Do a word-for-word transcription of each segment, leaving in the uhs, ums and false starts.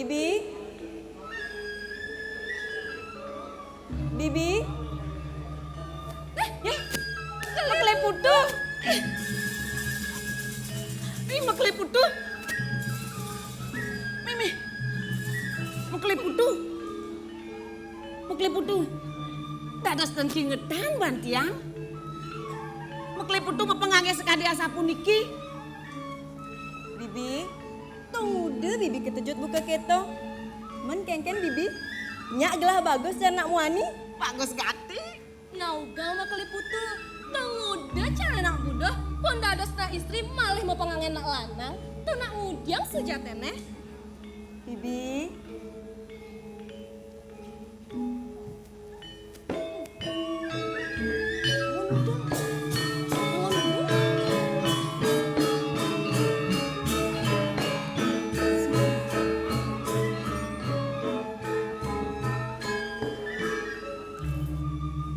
Bibi? Bibi? Eh, ya, Makele Putu. Ih, Makele Putu. Mimi. Makele Putu. Makele Putu. Dados ten kingetan ban tiang. Makele Putu mapangangge sakadi asapuniki. Bibi, to nguda Bibi katejut buka keto. Men kenken Bibi, nyak gelah bagus cara nak muani. Bagus gati. Nah ugal Makele Putu, to nguda cara nak buduh, pun dados nak istri malih mapangangge nak lanang, to nak ngudiang sujatine. Bibi.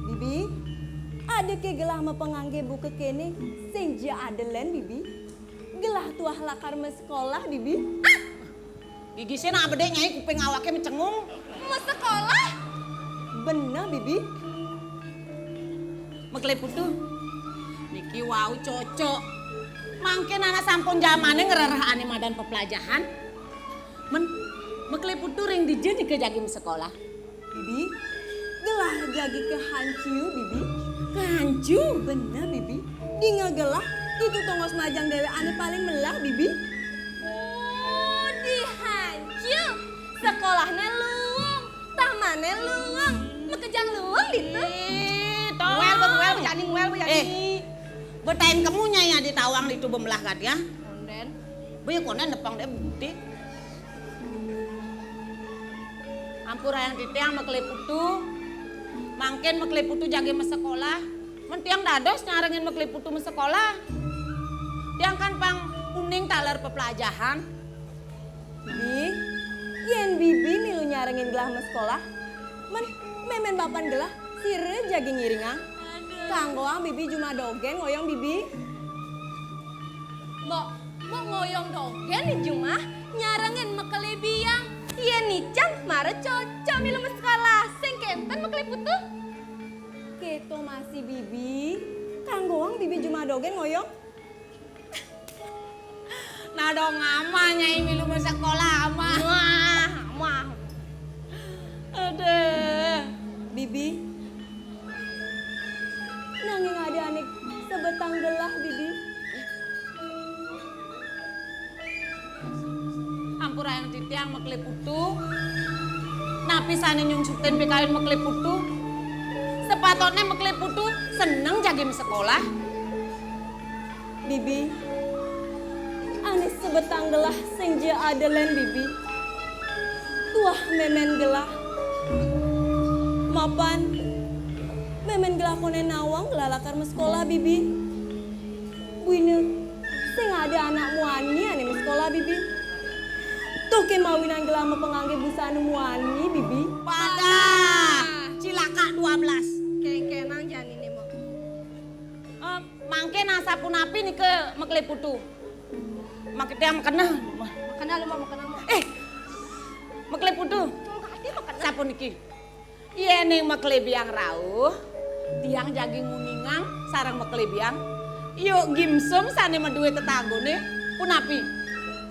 Bibi, ada ke gelah mapangangge buka kene, sing ja ada len, Bibi. Gelah tuah lakar masekolah, Bibi. Gigise nak bedek nyai kuping awake mecengung. Masekolah? Beneh, Bibi. Makele Putu. Niki wau cocok. Mangkin anak sampun jamane ngrereh ane madan peplajahan. Men, Makele Putu ring dija nika jagi masekolah? Bibi, gelah jagi ka Hancu, Bibi. Ka Hancu? Beneh, Bibi. Dingeh gelah, ditu tongos majang dewek ane paling melah, Bibi. Oh, di Hancu. Sekolahne luung, tamane luung, makejang luung ditu. Ih, tong. Nguel, nguel, jani nguel, jani. Eh, betain kemu nyai adi tawang ditu bemelah gati, ya. Konden. Be konden nepang deh buti. Ampurayang titiang Makele Putu. Mangkin Makele Putu jagi masekolah. Men tiang dados nyarengin Makele Putu masekolah. Tiang kan pang uning taler peplajahan. Bi, yen Bibi milu nyarengin gelah masekolah, men memen bapan gelah, sira jagi ngiringang. Aduh. Kanggoang Bibi jumah dogen ngoyong Bibi. Mbok, Mbok ngoyong dogen di jumah, nyarengin Makele Biang. Yen icang, mara cocok milu masekolah. Sing kenten Makele Putu. Keto masih Bibi. Kanggoang Bibi jumah dogen ngoyong. Nah dong ama nyai milu masekolah ama. Wah, ama. Aduh. Bibi. Nanging ada anik sebetang gelah, Bibi. Ampurayang titiang Makele Putu. Napi sane nyungsutin pikayun Makele Putu? Sepatutne Makele Putu seneng jagi masekolah. Bibi, ane sebetang gelah sing ja ada len, Bibi. Tuah memen gelah. Mapan, memen gelah konden nawang gelah lakar masekolah, Bibi. Buina, sing ada anak muani ane masekolah, Bibi. Tuh ke mawinan gelah mapangangge busana muani, Bibi. Pada cilaka dua belas. Kengkenang janine, Mbok. Em, mangke nah sapunapi nika Makele Putu? Mangke tiang makeneh. Makeneh lu, Mbok, makeneh, Mbok. Eh, Makele Putu. Cung kati makeneh. Sapuniki. Yening Makele Biang rauh, tiang jagi nguningang sareng Makele Biang. Yuk gimsum sane madue tetagone, punapi?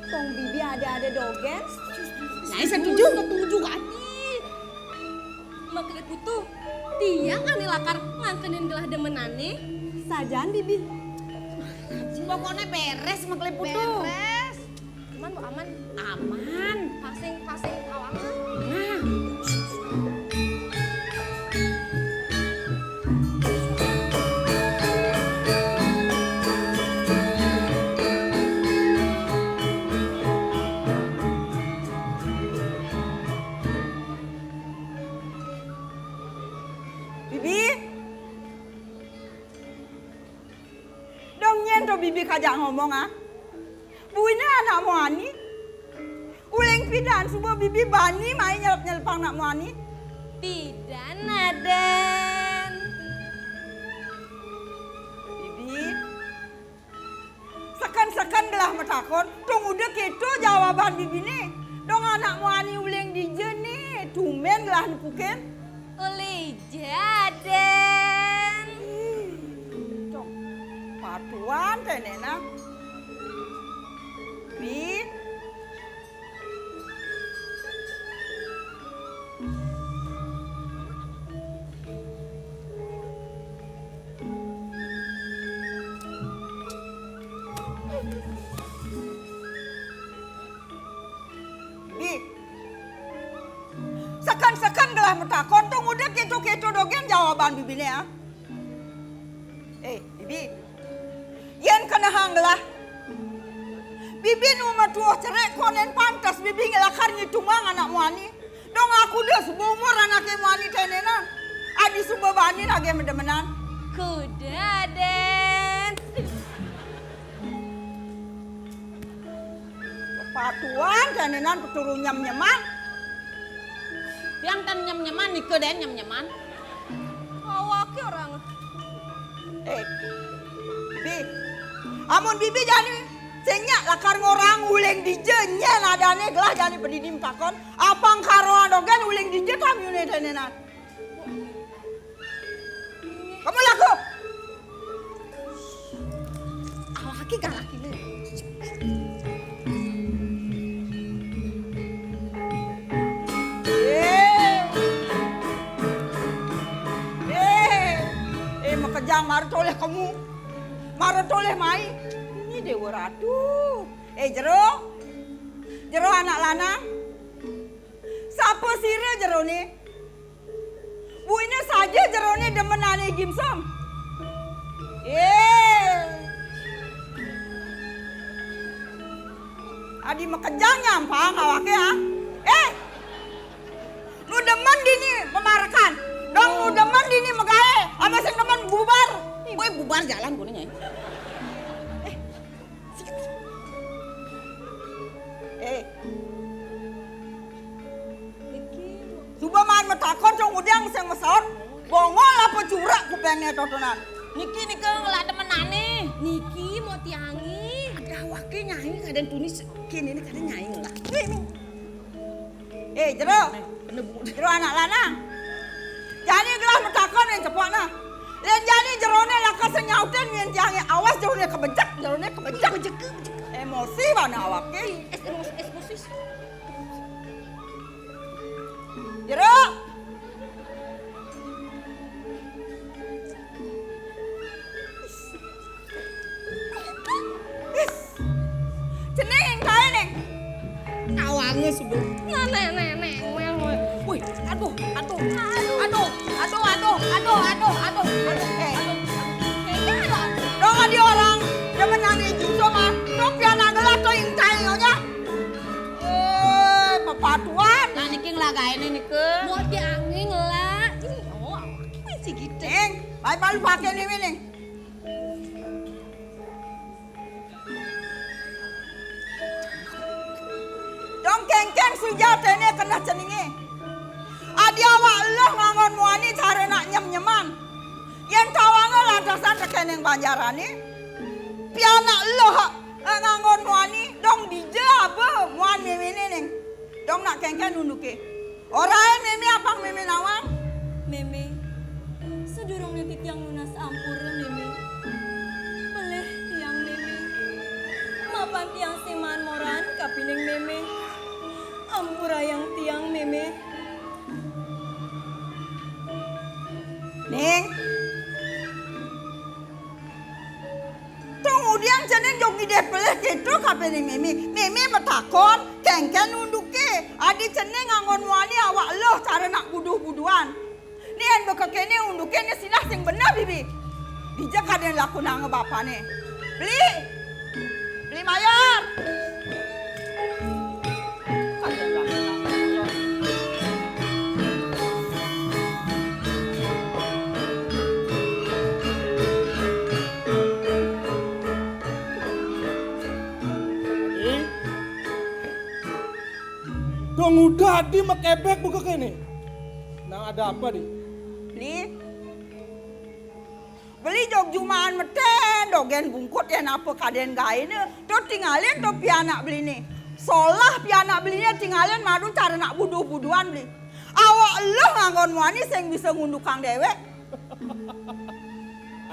Tong Bibi ada-ada dogen. Nyai setuju? Setuju, ati. Makele Putu, tiang ane lakar ngangkenin gelah demenane. Sajan, Bibi. Pokokne beres, Makele Putu. Beres. Aman, Bu, aman. Aman. Pasing, pasing, awangan. Nah. Bibi. Dong nyen to Bibi kajak ngomong, ah. Buina anak muani. Uling pidan suba Bibi bani mai nyelep-nyelepang anak muani. Pidan, Aden. Bibi. Seken-seken gelah matakon, to nguda keto jawaban Bibine. Anak muani uling dija né, tumben gelah nepukin. Uli jaden. Ih, cong. Patuan téh, Néna. Bi. Bi. Seken-seken gelah matakon, to nguda kéto-kéto dogén jawaban bibiné, ah. Eh, Bibi. Yén kenehang gelah. Bibi nu matuuh cerik, konén pantes Bibi ngelakar ngitungang anak muani. Dong akuda seumur anaké muani téh, Néna. Adi suba bani lagi mademenan. Kuda, Dén. Patuan, kénénan peturu nyem-nyeman. Tiang tan nyem-nyeman, nika dén nyem-nyeman. Awaké orang. Eh, Bi, amun Bibi jani sing nyak lakar ngorang uling dija, nyén adané gelah jani padidi matakon, apang karoan dogén uling dija tamiuné téh, Nénan. Kamu laku. Alaki galaki lu. Eh. Eh. Eh, makejang mara tolih kamu. Mara tolih mai. Ini Déwa Ratu. Eh, Jero. Jero anak lanang. Sapa sira jeroné? Buina saja jeroné demenané Gimsum. Eh. Adi makejang nyampang awaké, ah. Eh. Nu demen dini mamarekan. Dong nu demen dini magaé. Amé sing demen bubar. Woi, bubar jalan koné, Nyai. Eh. Suba maan matakon, cong ngudiang sing masaut. Bongol apa curak kupengné totonan. Niki nika ngelak demenané. Niki mau tiangi. Ada awaké, Nyai, kadén tuni se-, kéné né kadén Nyai ngelak. Nih, nih. Eh, Jero. Jero anak lanang. Jani gelah matakon yén cepok nah. Yén jani jeroné lakar sing nyautin yén tiangé, awas jeroné kebejek, jeroné kebejek. Kebejek, kebejek. Emosi bana awaké. Ih, es-, emosi, emosi. Jero. Is. Cening kaé, Ning. Awangé suba. Nah, nek, nek, nek, nek, nek. Woi, aduh, aduh. Aduh, aduh, aduh, aduh, aduh, aduh, aduh. Eh. Aduh, aduh. Dong adi orang demen nangis juga mah. Dong piana gelah to intai nyonya. Eh, pepatuan. Lah niki nglagainé nika. Mau diangin lah. Ini, oh, awak ini sih gitu. Ning, baé palu paké né, Ning. Dong kéngkén sujaténé keneh ceningé. Adi awak eluh ngangon muani cara nak nyem-nyeman. Yén tawanga lantasan tekéning banjarané, pianak eluh, eh, ngangon muani, dong dija aba muan méméné, Ning. Dong nak kéngkén unduké. Orahin mémé apang mémé nawang. Mémé, sadurungné titiang nunas ampura, mémé. Pelih tiang, mémé. Mapan tiang sing maan morahan kapining mémé. Ampurayang tiang, mémé. Ning. Tung udiang cening jog ngidih pelih kéto kapining mémé. Mémé matakon, kéngkén unduké. Adi cening ngangon muani awak eluh cara nak buduh-buduhan. Ni yén baka kéné unduké né sinah sing beneh, Bibi. Dija kadén lakunanga bapané. Beli. Beli Mayor. Dong udah adi makebek buka kéné. Nah, ada apa, Di? Beli. Beli jog jumaan metén, dogén bungkut yén apa kadén gaéna, to tingalin to pianak beliné. Solah pianak beliné tingalin madu cara nak buduh-buduhan beli. Awak eluh nganggon muani sing bisa ngundukang déwék.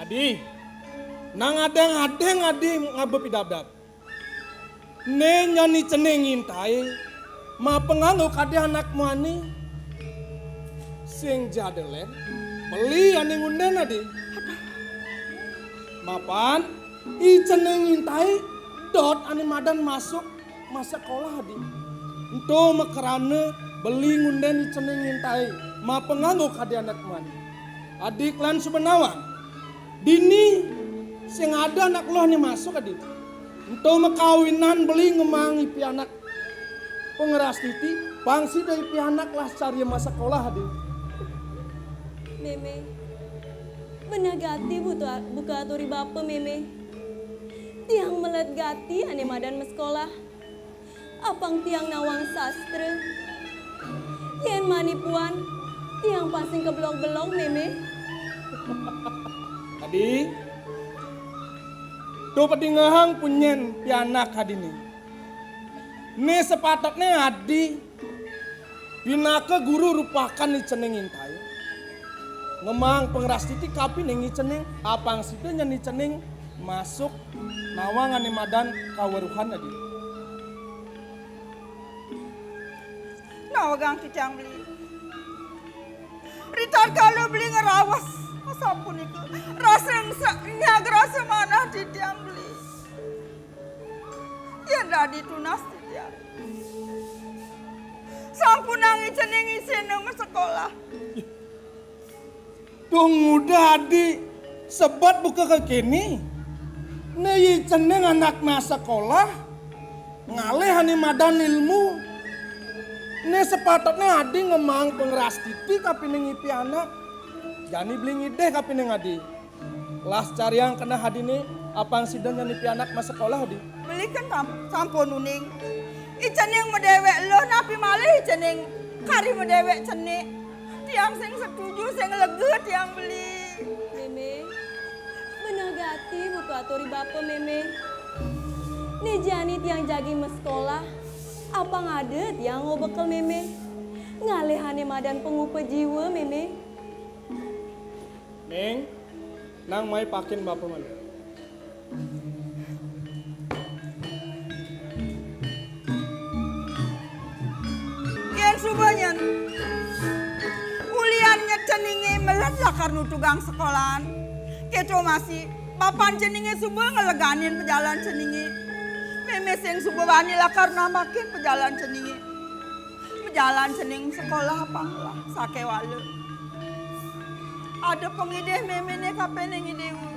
Adi, nang adéng-adéng Adi ngaba pidabdab. Né nyan I Cening Intai, mapanganggo kadi anak muani. Sing jada lén, beli ané ngundén Adi. Mapan, I Cening Intai, dot ané madan masuk masekolah Adi. Ento makrana beli ngundén I Cening Intai, mapanganggo kadi anak muani. Adi klan suba nawang. Dini sing ada anak luh né masuk Adi. Ento makawinan beli ngemaang I pianak pangrastiti, pang sida I pianak lascarya masekolah Adi. Mémé, beneh gati buka, buka atur I bapa mémé. Tiang meled gati ané madan masekolah. Apang tiang nawang sastra. Yén mani puan, tiang pasti kabelog-belog, Mémé. Adi, to padingehang punyén pianak Adiné. Né sapatutné Adi pinaka guru rupakan I Cening Intai. Ngemaang pangrastiti kapining I Cening, apang sida nyen I Cening masuk nawang ané madan kaweruhan Adi. Nawegang titiang beli. Ritatkala beli ngrawes, sapunika rasa nyag rasa manah titiang beli. Yén dadi tunas titiang. Sampunang I Cening isina masekolah. Duh nguda Adi, sebet buka kéné. Né I Cening anak masekolah, ngalih ané madan ilmu. Né sapatutné Adi ngemaang pangrastiti kapining I pianak. Jani beli ngidih kapining Adi. Lascariang keneh Adiné, apang sida nyen I pianak masekolah Adi. Beli kan tam-, sampun uning. I Cening madéwék luh, napi malih I Cening kari madéwék cenik. Tiang sing setuju, sing lega tiang beli. Mémé, beneh gati buka atur I bapa Mémé. Né jani tiang jagi masekolah, apang ada tiang anggo bekel Mémé. Ngalih ané madan pangupa jiwa Mémé. Ning, nang mai pakin bapa malih. Yén suba nyen ulian nyén ceningé meled lakar nutugang sekolahan. Kéto masih, bapan ceningé suba ngeleganin pejalan ceningé. Mémé sing suba bani lakar nambakin pejalan ceningé. Pejalan cening sekolah apang lah, sakéwala. Ada pangidih méméné kapining I Déwa.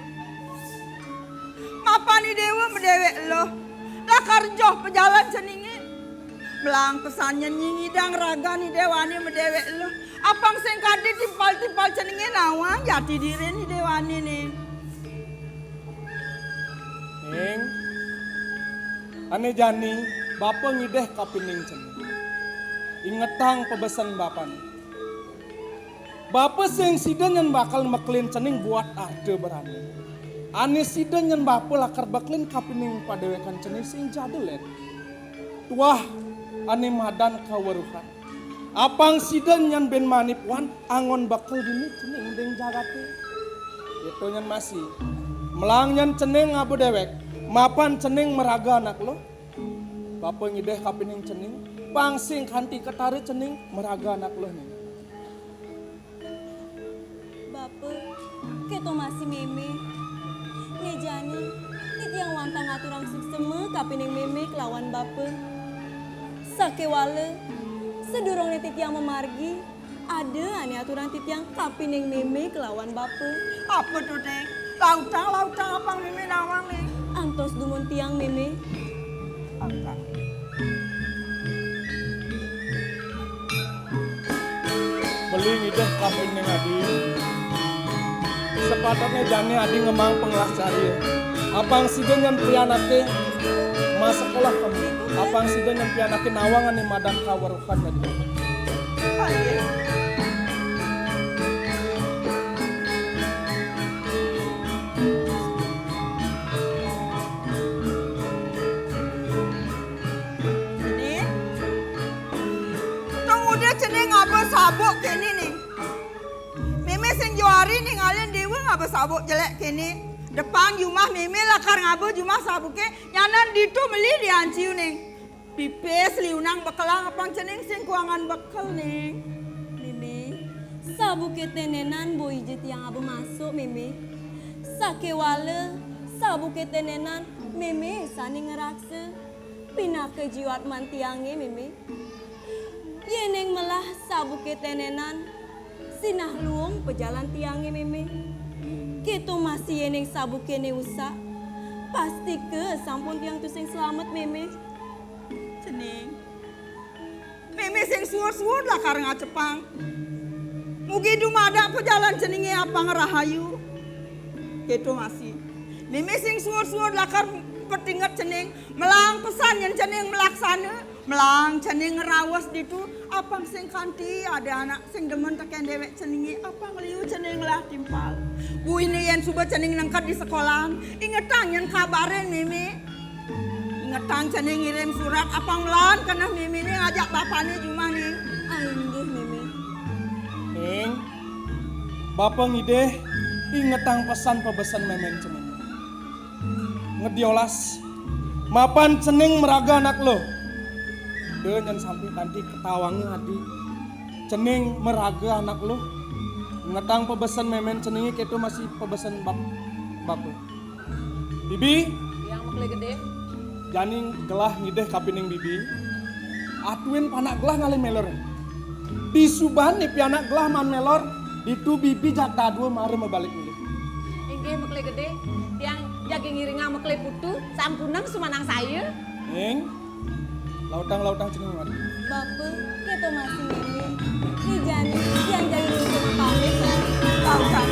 Mapan I Déwa madéwék luh. Lakar joh pejalan ceningé. Melahang pesan nyen nyingidang ragan I Déwané madéwék luh. Apang sing kadi timpal-timpal ceningé nawang jati dirin I Déwané né. Ning, ané jani, bapa ngidih kapining cening. Ingetang pabesen bapané. Bapa sing sida nyen bakal mekelin cening buat arta berané. Ané sida nyen bapa lakar bekelin kapining padéwékan cening sing jada lén. Tuah ané madan kaweruhan. Apang sida nyen bén mani puan anggon bekel dini cening ding jagaté. Kéto nyen masih. Melahang nyen cening ngaba déwék, mapan cening maraga anak luh. Bapa ngidih kapining cening, pang sing kanti ketara cening maraga anak luh ning. Bapa, kéto masih mémé. Né jani, titiang wantah ngaturang suksma kapining mémé kelawan bapa. Sakéwala, sadurungné titiang mamargi, ada ané aturang titiang kapining mémé kelawan bapa. Apa to, Ning? Lautang, lautang apang mémé nawang, Ning? Antos dumun tiang, mémé. Lautang. Beli ngidih kapining Adi. Sepatutné jani Adi ngemaang panglascarya. Apang sida nyen pianaké masekolah kemu. Apang sida nyen pianaké nawang ané madan kaweruhan Adi. sabuk jelék kéné. Depan jumah mémé lakar ngaba jumah sabuké, nyanan ditu meli dianciu, Ning. Pipis liunang bekelang apang cening sing kuangan bekel, Ning. Mémé, sabuké ténénan boya ja tiang aba masuk, Mémé. Sakéwala sabuké ténénan mémé sané ngraksa. Pinaka jiwatman tiangé, Mémé. Yéning melah sabuké ténénan sinah luung pajalan tiangé, Mémé. Kéto masih yéning sabuké né usak, pastika sampun tiang tusing slamet, Mémé. Cening. Mémé sing suud-suud lakar ngacepang. Mugi dumadak pajalan ceningé apang rahayu. Kéto masih. Mémé sing suud-suud lakar patinget cening, melang pesan yén cening malaksana, melang cening ngrawes ditu, apang sing kanti ada anak sing demen tekén déwék ceningé, apang liu cening ngelah timpal. Buina yén suba cening nengked di sekolahan, ingetang yén kabarin mémé. Ingetang cening ngirim surat apang melah keneh méméné ngajak bapané jumah, Ning. Ah, inggih, Mémé. Ning, bapa ngidih ingetang pesan pabesen mémén cening. Ngediolas, mapan cening maraga anak luh. Da nyén sampi kanti ketawanga adi. Cening maraga anak luh. Ingetang pabesen mémén ceningé, kéto masih pabesen bap-, bapa. Bibi. Tiang Mekelé Gedé. Jani gelah ngidih kapining Bibi. Atuin panak gelah ngalih mélor. Disubané pianak gelah maan mélor, ditu Bibi jak dadua mara mabalik milih. Inggih, Mekelé Gedé. Tiang jagi ngiringang Mekelé Putu, sampunang sumanang saya. Ning. Lautang-lautang ceningé mati. Bapa, kéto masih mémé. Ni jani, tiang jagi nuju mapamit, Bang. Lautang.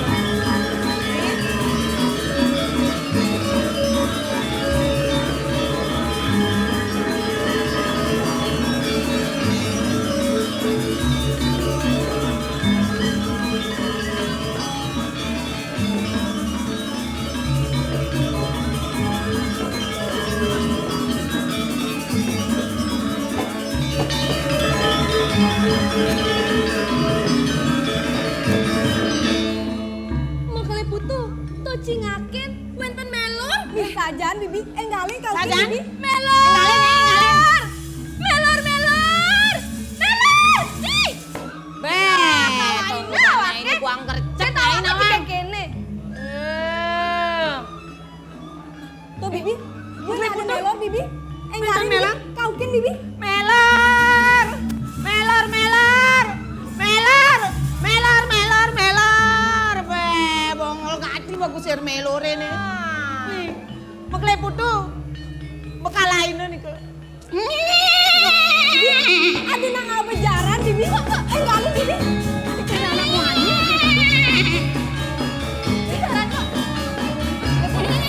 Mekelé Putu, to cingakin, wénten mélor. Ih, sajan, Bibi, énggalin kal Sajan? Bibi. Mélor! Énggalin, énggalin. Mélor, mélor! Mélor! Ih! Béh, nah, tunggu ini kuang kercek, ayo, nawang. Kéné. Eh. Tuh, Bibi. Gue ada mélor, Bibi. Eh, enggak ada, Bibi. Kaukin, Bibi. Mélor. Mélor, mélor. Mélor. Mélor, mélor, mélor. Béh, bongol kacil bagus air mélor ini. Nih, Mekelé Putu. Bekalain nih ke. Ada nang apa jaran, Bibi? Eh, enggak ada, Bibi. Dikira anak mani. Jaran kok. Mekelé Putu.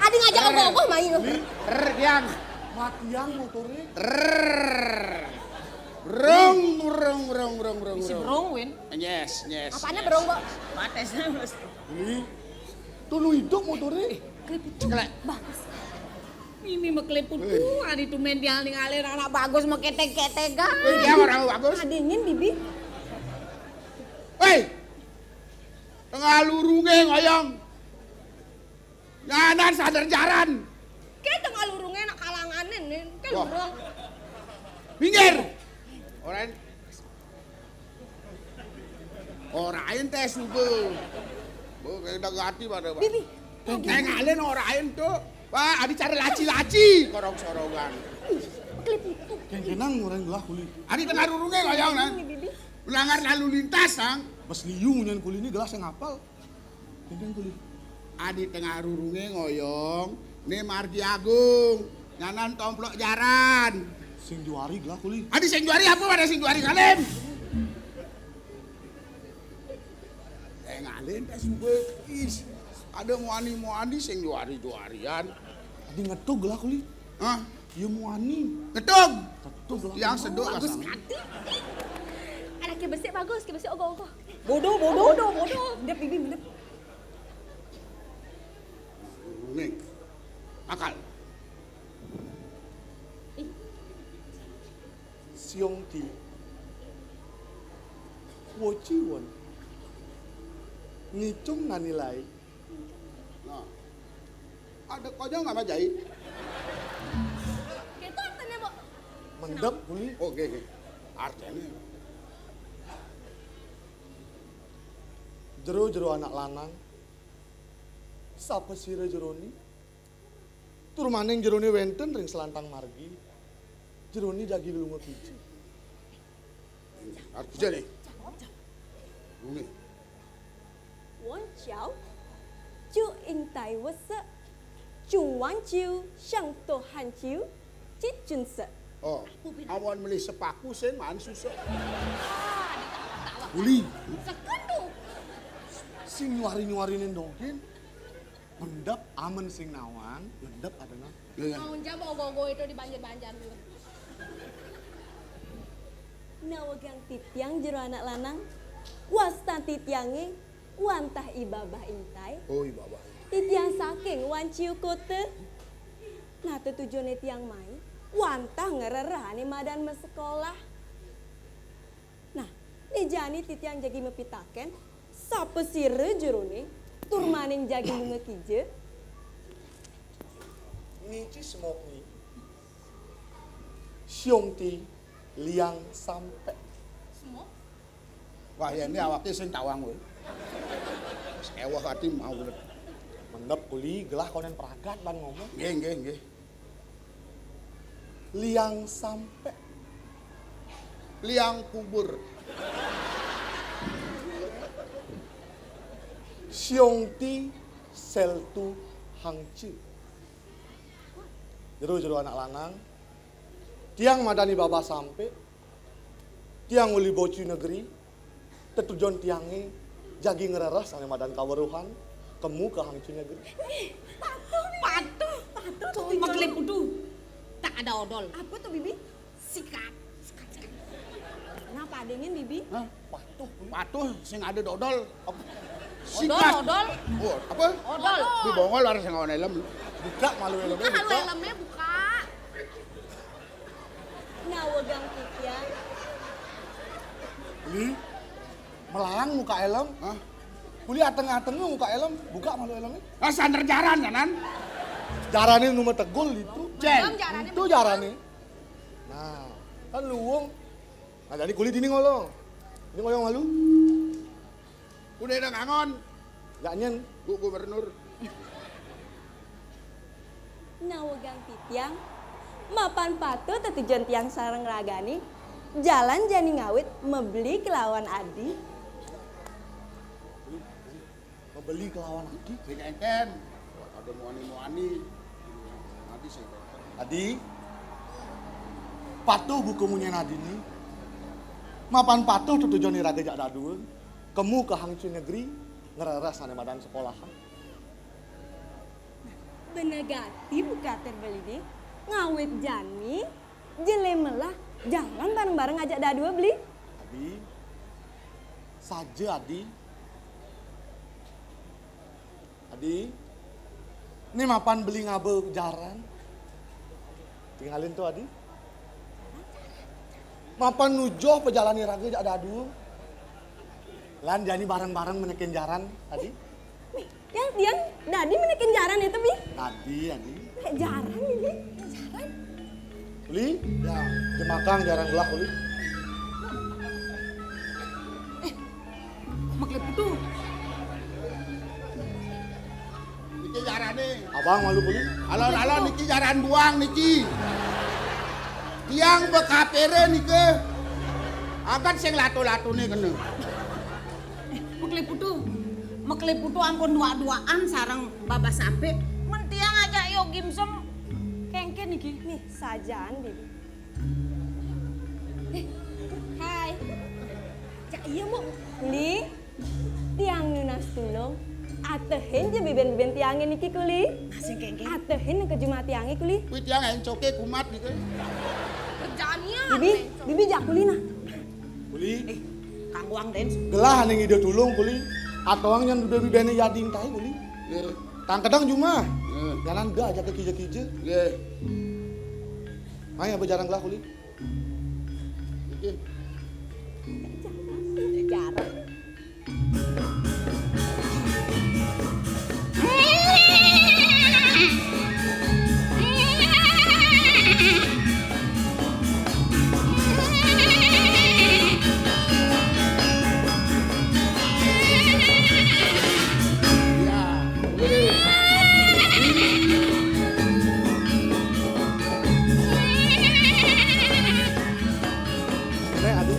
Adi ngajak ogoh-ogoh main. Rrr, Dian. Matian motoré. Rrr. Rong, rong, rong, rong, rong, Isi rong. Brong, Win. Yes, yes, Apanya yes. Brong, Mbok? Patesnya, Mas. Ini. Tuh nu hidup motoré. Mekelé Putu. Cekelek. Bagus. Mimi Mekelé Putu, adi tumen dia ningalin anak bagus mau ketek-ketekan. Wih, dia orang bagus. Adingin, Bibi. Hei, tengah lurungé ngoyong. Nyanan sadar jaran. Ké tengah lurungé nak kalangané nih, ké Wah. Lurung. Minggir. Orang Orain téh suba. Bu, kayak udah gati pada, Pak. Bibi. Énggalin orain tuh. Pak, adi cara laci-laci, korong-sorongan. Ih, Mekelé Putu. Kéngkénang ngorain gelah kuli. Adi tengah rurungé ngoyong, nah. Ini, Bibi. Melanggar lalu lintas, Sang. Bes liu nyén kuli ini gelah sing apal. Kéngkénang kuli. Adi tengah rurungé ngoyong, né margi agung. Nyanan tomplok jaran. Sing juari gelah kuli. Adi sing juari apa pada sing juari ngalim? Eh, ngalim téh suba. Is, ada muani-muani sing juari-juarian. Adi ngetug gelah kuli. Hah? Ya muani. Ketug. Ketug lah. Yang seduk. Bagus rasanya. Kati. Ada ke besik bagus, ke besik ogoh-ogoh. Bodoh, bodoh. Bodoh, bodoh. Mendep, Bibi, mendep. Nih. Akal. Ih. Siung ti. Wo ci won. Ngicung nani lai. Nah. Ada konyol nggak, Mas Jai? Itu artinya, Bu. Mendep, Uli. Oke, oke. Artinya. Jero-jero anak lanang. Sapasira jerone? Tur maning jerone wenten ring selantang margi. Jerone jagi lunga kija. Arep kija nih. Lunga. Wan ciu, cu ing tai wese, cung wan ciu, shang to han ciu, cit cun se. Oh, awan melih sepaku sing maan susah. Uli. Sekendu. Sing nyuari-nyuarine dogén. Mendep amen sing nawang, mendep adengan. Iya, iya. Mau jam ogoh-ogoh itu di banjir-banjar dulu. Nawegang titiang jero anak lanang, wastan titiange wantah i babah intai. Oh, i babah. Titiang saking Wanciu Kota. Nah, tetujone tiang mai, wantah ngrerehane madan masekolah. Nah, ne jani titiang jagi mapitaken, sapasira jerone, tur maning jagi lunga kija? Ngici semok ni. Siung ti liang sampe. Semok? Wah, ya ini awake sing tawang kowe. Sewah ati mau. Mendep kuli gelah konen pragat lan ngomong. Nggih, nggih, nggih. Liang sampe. Liang kubur. Siung ti seltu hangci. Jero-jero anak lanang. Tiang madani babah sampe. Tiang uli boci negeri. Tetujon tiange jagi ngrereh sane madan kaweruhan, kemu ka hangci negeri. Patuh, patuh, patuh. Makle putu. Tak ada odol. Apa tuh, Bibi? Sikat. Sikat, sikat. Kenapa adanya, Bibi? Hah? Patuh. Patuh sing ada dodol. Odol, sikat. Odol. Oh, apa? Odol. Di bongol ada sing ngawan helm. Buka malu helmnya, buka. Buka malu helmnya, buka. Nawegang titiang. Uli, melang muka helm. Hah? Uli ateng-ateng muka helm, buka malu helmnya. Ah, santer jaran kanan. Jarane nu metegul itu. Cen. Itu jarane. Nah, kan luwung. Nah, jadi kuli dini ngolong. Ini ngolong malu. Udah enak angon. Gak nyen. Bu Gubernur. Nawegang titiang, mapan patuh tetujon tiang sareng ragane, jalan jani ngawit mebeli kelawan adi. Mebeli kelawan adi? Sing enten. Ada muani-muani. Adi sing enten. Adi, patuh buku munyen adini. Mapan patuh tetujon iraga jak dadua. Kemu ka hangci negeri, ngrereh sane madan sekolahan. Benegati buka terbeli di, ngawit jani, jele melah, jalan bareng-bareng ajak dadua beli. Adi, saja Adi. Adi, ini mapan beli ngaba jaran. Tingalin tuh Adi. Mapan nujoh pejalani raga jak dadua. Lan jani bareng-bareng menekin jaran, Adi. Yang, yang, dadi menekin jaran itu, Bi? Dadi, Adi. Nek jaran ini, jaran. Uli, ya, jemakang jaran gelah, Uli. Eh, maklep itu. Niki jarane. Abang malu, Uli. Alon-alon niki jaran buang niki. Tiang bekapere niki. Agat sing latu-latune kena. Mekle putu. Mekle putu ampun dua-duaan sareng babas sampe. Men tiang ajak yo gimsem kengken iki. Nih, sajaan, Bibi. Eh, hai. Cak iya, Mu. Li, tiang nunas tulung. Atehin ja biben-biben tiangé niki kuli. Sing kéngkén. Atehin ka jumah tiangé kuli. Kuwi tiang éncoké kumat niku. Kerjaannya Bibi, éncok. Bibi jak kuli nah. Kuli. Eh, Kang Wang, Dén. Gelah ning ida tulung kuli. Atoang nyén udah bibene yading tai kuli. Nggih. Tang kedang jumah. Nggih. Jalan ga aja ke kija-kija. Nggih. Mai apa jarang gelah kuli. Nggih. Jarang. Lé, aduh.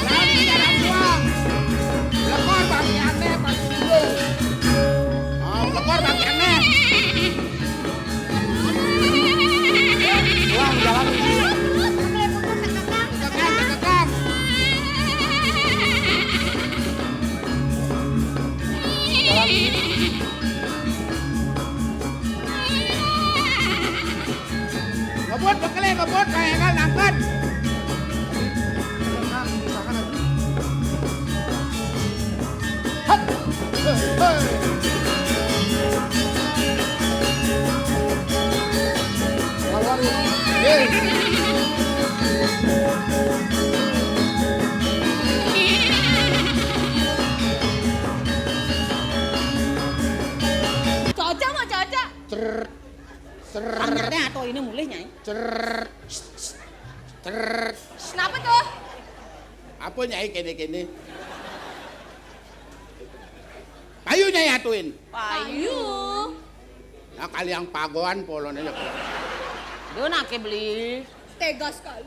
Lari, jalan buang. Lekor bagiannya, Pak Guru. Ah, lekor bagiannya. Buang, jalan. Tekan, tekan. Jalan. Ngebut, bekelé, ngebut, kayak kan nangkep. Hap. Hei, hei. Lawan. Yeay. Cocok, mau cocok. Cer, cer. Anyaré atau ini mulih, Nyai? Cer, cer. Kenapa tuh? Apa, Nyai, kéné-kéné? Payu, Nyai, atuin. Payu. Nah, kali yang pagoan polone ya. Dia nake beli. Tega sekali.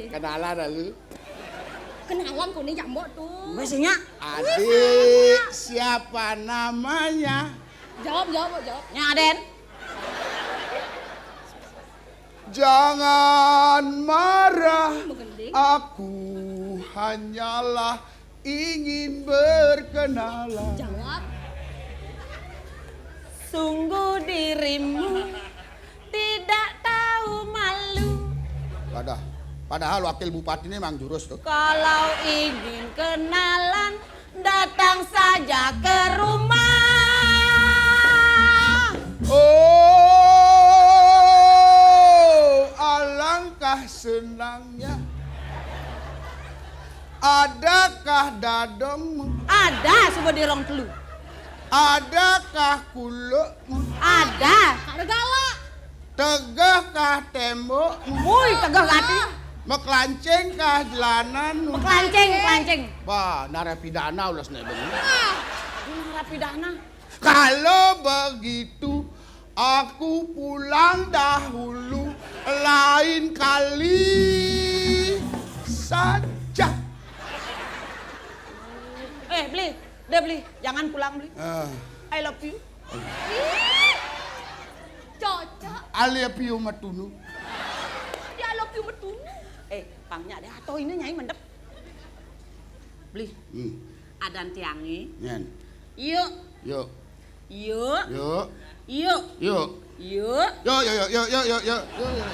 Kenalan lalu. Kenalan kuning jambok tuh. Wes nya. Adik, siapa namanya? Jawab, jawab, jawab. Nya Aden. Jangan marah, aku hanyalah ingin berkenalan. Jawab. Sungguh dirimu tidak tahu malu. Padahal, padahal wakil bupati ini emang jurus tuh. Kalau ingin kenalan, datang saja ke rumah. Oh, alangkah senangnya. Adakah dadongmu? Ada, coba dirong telu. Adakah kulukmu? Ada. Ada galak. Tegehkah tembokmu? Woi, tegeh gati. Meklancengkah jelananmu? Meklanceng, meklanceng. Bah, narapidana ulah senai bener. Narapidana. Kalau begitu, aku pulang dahulu, lain kali saja. Eh, Bli, udah Bli, jangan pulang Bli. Ah. I love you. Ih, cocok. Alia Pio Matunu. Dia I love you Matunu. Eh, pangnya deh, atau ini Nyai mendep. Beli. Hmm. Adan tiangi. Nyen. Yuk. Yuk. Yuk. Yuk. Yuk. Yuk. Yuk. Yuk, yuk, yuk, yuk, yuk, yuk, yuk. Yuk.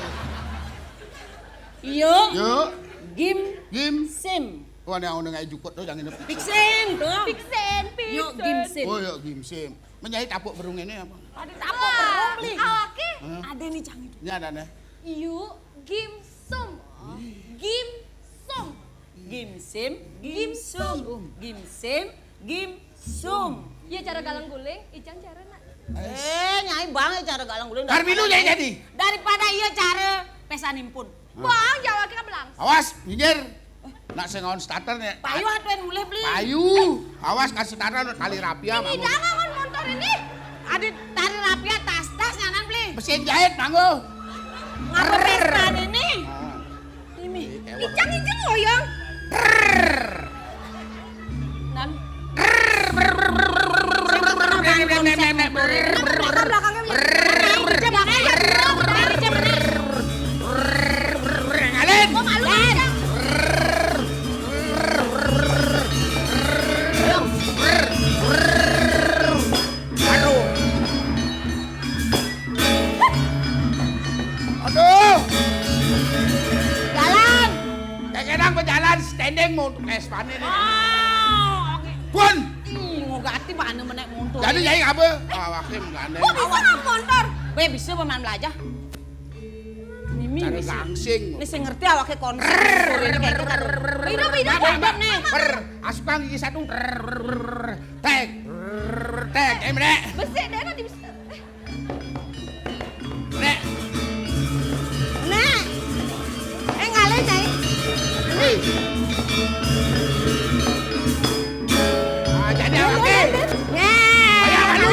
Yuk. Yuk. Gim. Gim. Sim. Wah, yang udah ngai jukut tuh, jangan ini. Pixin, tuh. Pixin, Yuk, Pixin. Gim Sim. Oh, yuk, Gim Sim. Menyai tapuk berung ini apa? Ada tapuk berung, Bli. Awake. Hah? Ada nih, Cang, itu. Ini ada nih. Yuk, Gim Sum. Ih. Gim Sum. Gim Sim, Gim Sum. Gim Sim, Gim Sum. Iya, cara galang guling, Ijang cara nak. Eh, Nyai Bang, cara galang guling. Karbilu daripada ya jadi. Daripada iya cara pesan impun. Bang, jawabnya belang. Awas, minggir. Nak sing on starter nih. Payu atuin mulih, Bli. Payu. Awas kasih starter tali rapia. Ini mau. Jangan on motor ini. Ada tali rapia tas-tas nyanan, Bli. Mesin jahit, manggo. Ngapa Vespa ini? Ah. Ini. Ijang, Ijang ngoyong. Nan. Belakang, belakang, belakang. Alin. Kok malu, Ijang? Montor Vespane ne. Ah, oke. Pun. Hmm, ngogati bane menek montor. Jadi nyai apa? Awake menggandeng. Kok bisa nang montor? Kowe bisa apa man mlajah? Mimi, cara misi. Langsing. Nek sing ngerti awake kon. Pira, pira, pira, nek. Per, asukang iki satu. Tek. Tek, eh, menek. Besik deh nanti bisa. Nek. Nek. Eh, ngalih, Nyai. Hei. Ah, jadi awake. Nek. Ayo, maju.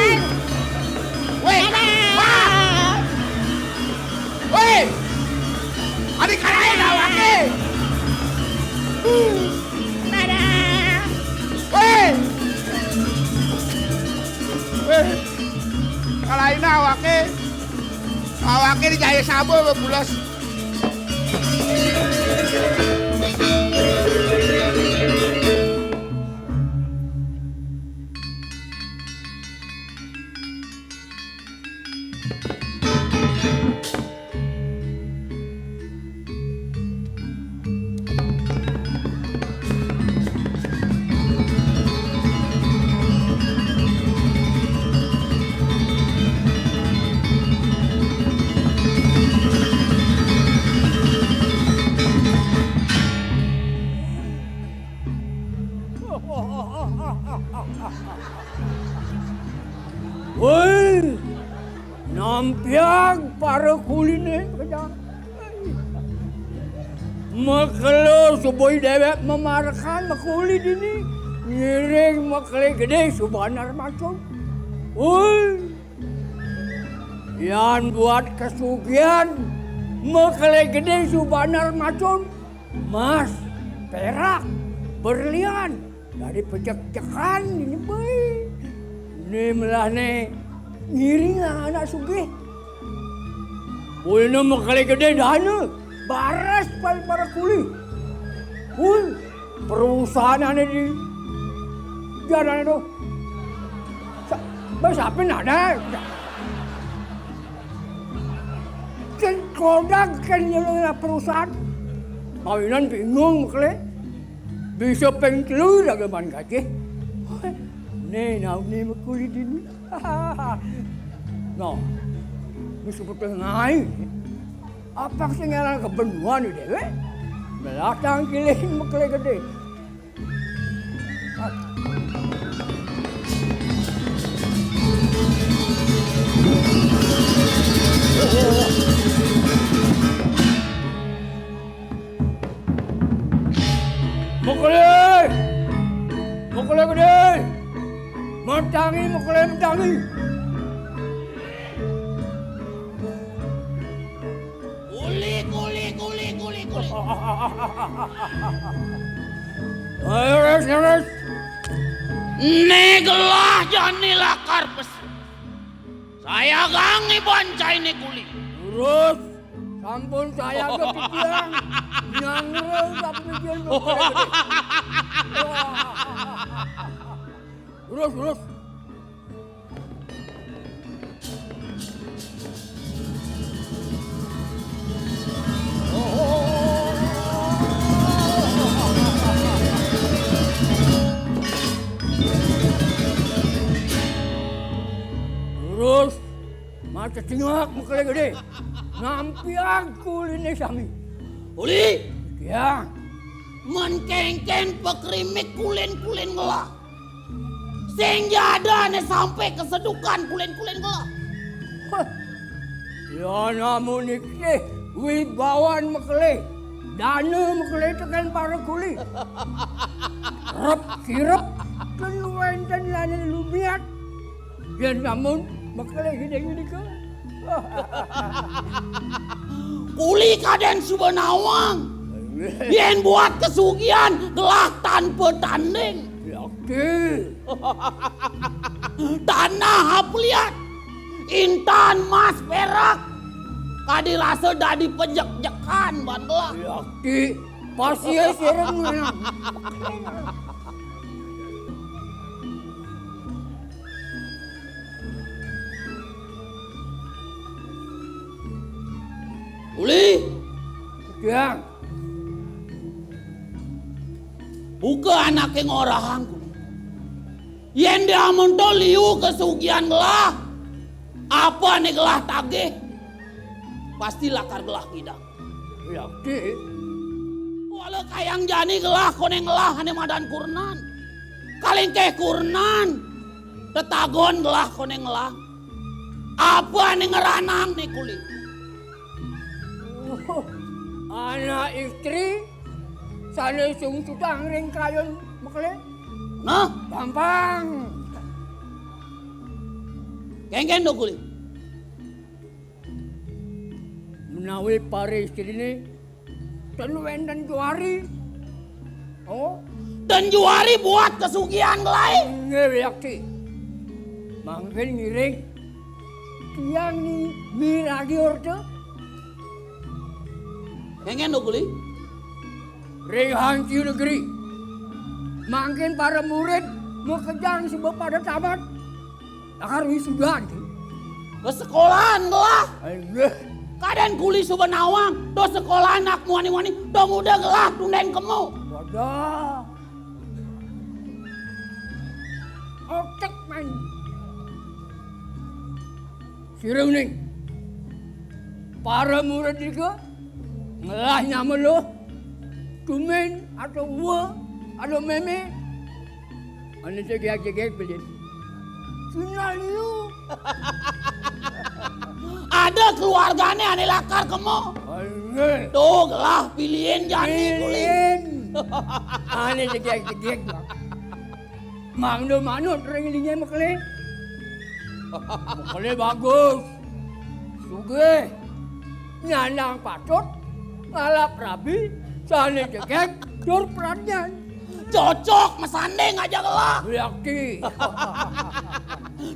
Weh. Nek. Wah. Weh. Adi kalahin awake. Dadah. Weh. Weh. Kalahin awake. Awake dijahe sabo bebulas. Woi, nampiang para kuline kejang. Mekelo subui dewek memarekan mekuli dini, ngiring mekele gede subanar macun. Woi, yan buat kesugihan, mekele gede subanar macun, emas, perak, berlian, dari pejek-jekan ini bae. Ini melahne ngiring anak sugih. Boyne mekele gede dana, bares pal para kuli. Woi, perusahaane di janane to. Sa-, bes ape nada? Ken kodak ken nyelengna perusahaan. Mawinan bingung mekele. Bisa ping telu dageman gajih. Ne naune mekuli dini. Nah, wis seperti ngai. Apa sing ngaran kebenuan iki dhewe? Melatang kiling mekele gede. Mekele! Mekele gede! Mentangi, mekele mentangi! Kuli, kuli, kuli, kuli, kuli. Ayo, res, res. Ne gelah jani lakar pes. Saya gangi bancai ne kuli. Terus, sampun saya kepikiran. Nyangre tapi pikiran. Terus, terus. Terus, mata cengak mekele gede. Nampiang kuline sami. Uli. Ya. Men kengken pekrimik kulen-kulen ngelah. Sing jadane sampe kesedukan kulen-kulen ngelah. Heh. Ya namun iki wibawan mekele. Dana mekele tekan para kuli. Rep kirep ten wenten lane lumiat. Yen namun mekele gede-gede ke. Kuli kaden suba nawang. Yen buat kesugihan gelah tanpa tanding. Yakin. Tanah apliat, intan mas perak, kadi rasa dadi pejek-jekan ban gelah. Yakin. Pasti ya sirem. Uli. Yang. Buka anaké ngorahang kuwi. Yén diamonto liu kasugihan gelah, apa ané gelah tagih, pasti lakar gelah ngidang. Yakti. Wala kayang jani gelah koné ngelah ané madan kurenan. Kaléngkéh kurenan, tetagon gelah koné ngelah. Apa ané ngeranang né kuli? Oh, anak istri sané sungsutang ring kayun mekelé. Nah, gampang. Kéngkén to kuli. Menawi para istriné ten wénten juari. Oh, ten juari buat kasugihan gelahé. Nggih, Yakti. Mangkin ngiring tiang ni miragi orta. Kéngkén to kuli. Ring Hanci Negeri. Mangkin para murid makejang suba pada tamat. Lakar wisudan, Ki. Ka sekolahan gelah. Inggih. Kadén kuli suba nawang, to sekolahan anak muani-muani, to nguda gelah tundén kemu. Wadah. Otek main. Sira uning. Para murid nika ngelah nyama luh. Tumin atau wa atau mémé. Ané jegég-jegég pilih. Cina liu. Ada keluargané ané lakar kemo. Ané. Tuh gelah pilihin jani kuli. Pilihin. Ané jegég-jegég. Mangda manut ring linyé mekelé. Mekelé bagus. Sugih. Nyandang patut. Ngalap rabi. Sané jegég. Tur pradnyan. Cocok masanding aja gelah. Yakti.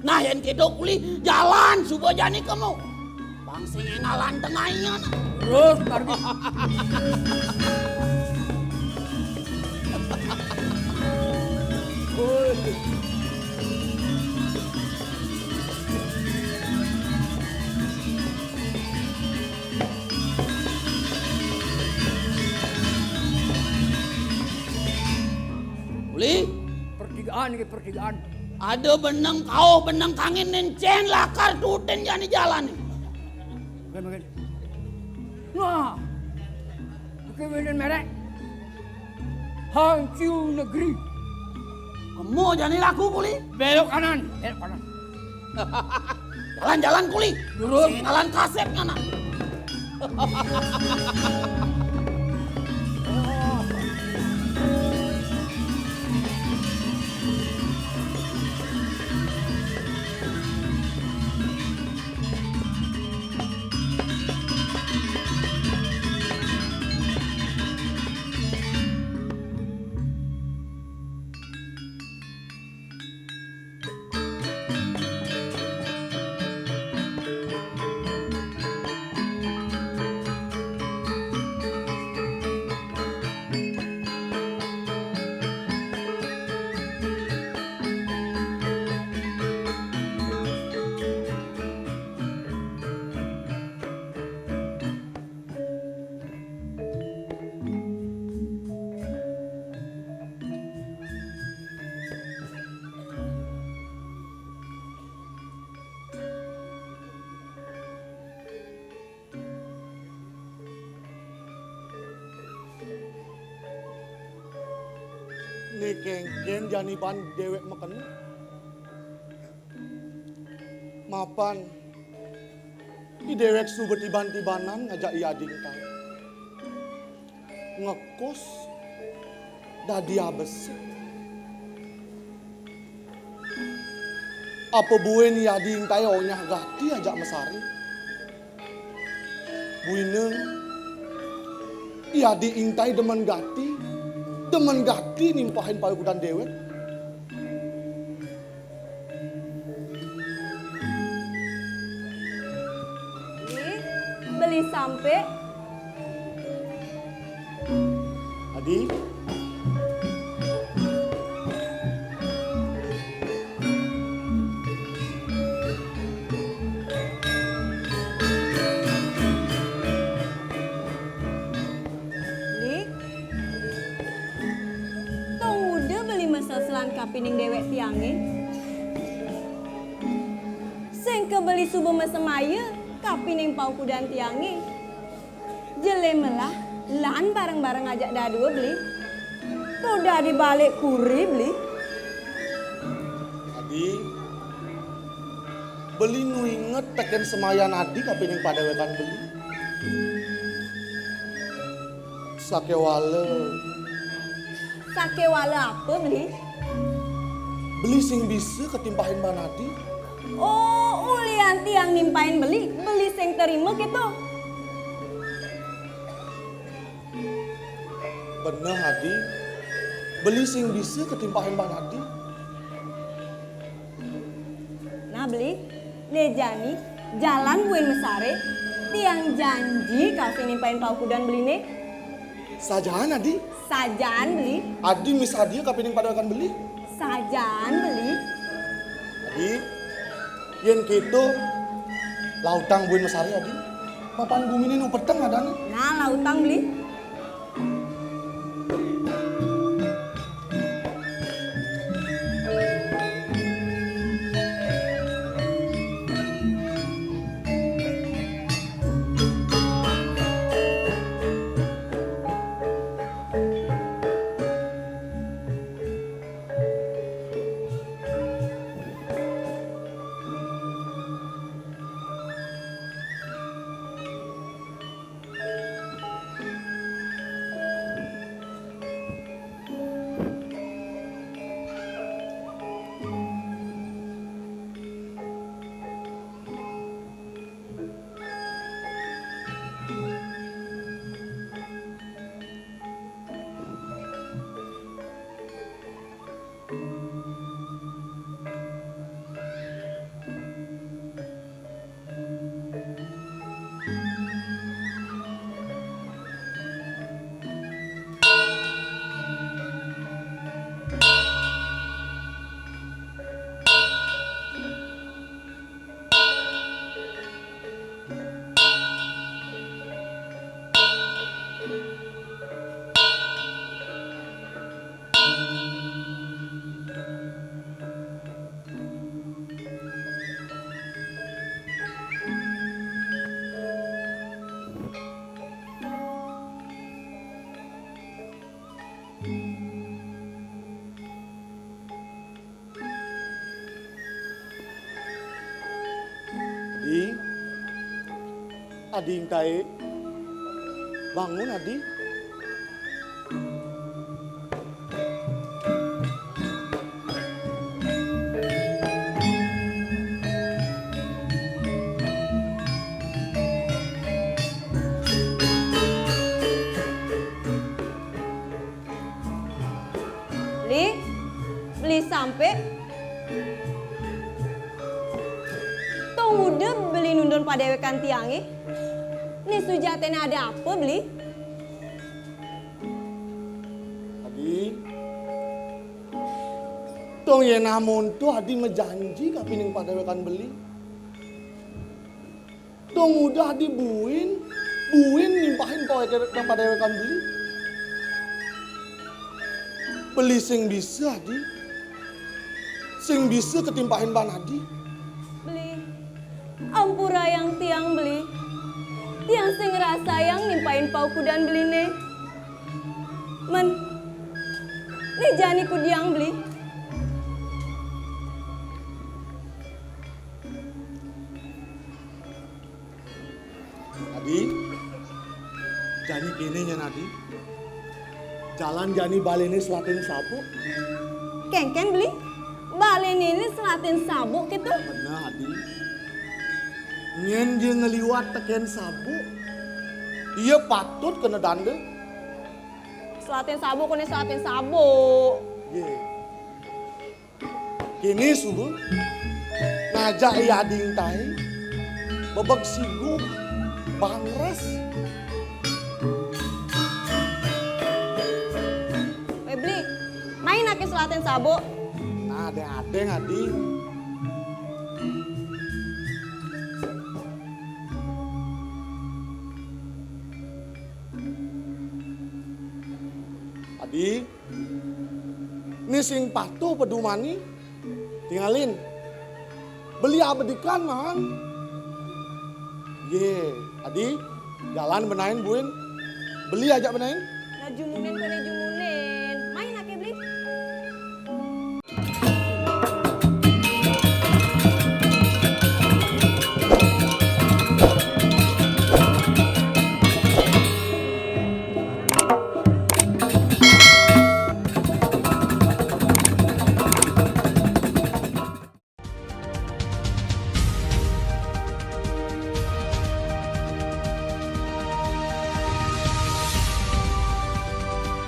Nah, yén kéto kuli jalan suba jani kemu. Pang sing éngalan tengahian. Terus, Kardi. Uli? Pertigaan iki, pertigaan. Ada beneng kauh, beneng kangin, encén lakar tutin jani jalané. Mungkin, mungkin. Nah. Oke, wénten merek. Hanciu Negeri. Kemu jani laku kuli? Belok kanan, belok kanan. Jalan-jalan kuli. Durung. Sing éngalan kasép ngana. Né kéngkén jani ban déwék makena. Mapan I déwék suba tiban-tibanan ngajak I Adi Ingtai. Ngekus dadi abesik. Apa buin I Adi Ingtai onyah gati ajak masari? Buina I Adi Ingtai demen gati, demen gati nimpahin paukudan déwék. Ih, beli sampé. Adi. Lik, Adi. Pining déwék tiangé. Sing ké beli suba masemaya kapining paukudan tiangé. Jelé melah lan bareng-bareng ajak dadua beli. To dadi balik kuri beli. Adi, beli nu inget tekén semayan adi kapining padéwékan beli. Sakéwala Sakéwala apa beli? Beli sing bisa katimpahin baan adi. Oh, ulian tiang nimpahin beli, beli sing terima kéto. Beneh adi, beli sing bisa katimpahin baan adi. Nah beli, né jani jalan buin mesaré, tiang janji kapining nimpahin paukudan beliné. Sajaan adi. Sajaan beli. Adi misadia kapining padéwékan beli. Sajaan beli. Adi, yén kéto, lautang buin mesaré adi. Mapan guminé nu peteng adané. Nah, lautang beli. Adi, Adi Intaé, bangun Adi. Beli, beli sampé. Tong udah beli nundun padéwékan tiangé. Né sujaténé ada apa beli? Adi, tong yén amonto adi majanji kapining padéwékan beli. Tong udah adi buin, buin nimpahin pawéké padéwékan beli. Beli sing bisa adi. Sing bisa katimpahin baan adi. Beli, ampurayang tiang beli. Tiang sing ngrasayang nimpahin paukudan beliné. Men, né jani kudiang beli. Adi, jani kéné nyén Adi. Jalan jani baléné selatin sabuk. Kénkén beli, baléné selatin sabuk kéto. Beneh Adi. Nyén ja ngaliwat tekén sabuk. Ia patut kena danda. Selatin sabuk, koné selatin sabuk. Yé. Kéné suba ngajak I Adi Intaé bebeg sigu bangres. Wéh beli, main aké selatin sabuk. Nah, adéng-adéng Adi. Adi, Né sing patuh pedomané, tingalin. Beli abedikan, Mang. Yé, adi, jalan benain buin. Beli ajak benain. Nah, jumungin koné